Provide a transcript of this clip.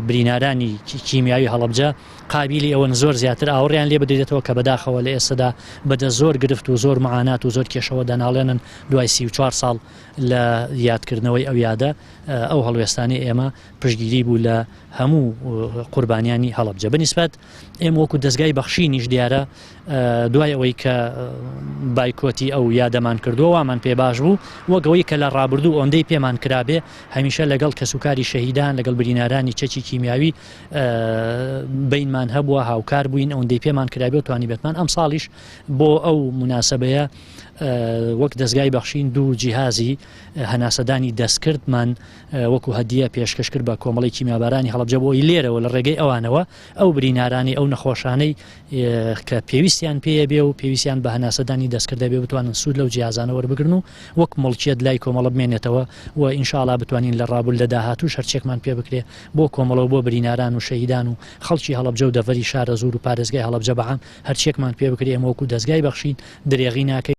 برینارانی کیمیاوی هەڵەبجە قابیلی ئەوەن زۆر زیاتر ئاوڕیان لێ بدرێتەوە کە بەداخەوە لە ئێستەدا بەدەست زۆر گرفت و زۆر معانات و زۆر کێشەوە دەناڵێنن دوای 34 ساڵ لە یادکردنەوەی ئەو یادە ئەو هەڵوێستانەی ئێمە پشتگیری بوو لە هەموو قوربانیانی هەڵەبجە بەنیسبەت ئێمە وەکو دەزگای بەخشینیش دیارە دوای ئەوەی کە بایکۆتی ئەو یادەمان کردووە وامان پێ باش بوو وەک ئەوەی کە لە ڕابردوو ئۆندەی پێمان کرابێ هەمیشە لەگەڵ کەسوکاری شەهیدان لەگەڵ برینارانی چەکی کیمیاوی بینمان هەبووە هاوکار بووین ئەوەندەی پێمان کرابێ و توانیبێتمان ئەم ساڵیش بۆ ئەو مناسبەیە وەک دەزگای بەخشین دوو جیهازی هەناسەدانی دەستکردمان وەکو هەدیە پێشکەش کرد بە کۆمەڵەی کیمیابارانی هەڵەبجە بۆ ئەوەی لێرەوە لە ڕێگەی ئەوانەوە ئەو برینارانەی ئەو نەخۆشانەی کە پێویستیان پێیە بێ و پێویستیان بە هەناسەدانی دەستکرد دەبێ بتوانن سوود لەو جیازانە وەربگرن و وەک موڵکیەت لای کۆمەڵە بمێنێتەوە و ئینشاڵا بتوانین لە ڕابول لە داهاتووش هەرچێکمان پێ بکرێ بۆ کۆمەڵە و بۆ بریناران و شەهیدان و خەڵکی هەڵەبجە و دەڤەری شارەزوور و پارێزگای هەڵەبجە بە عام هەرچێکمان پێ بکرێ ئێمە وەکو دەزگای بەخشین درێغی ناکەین.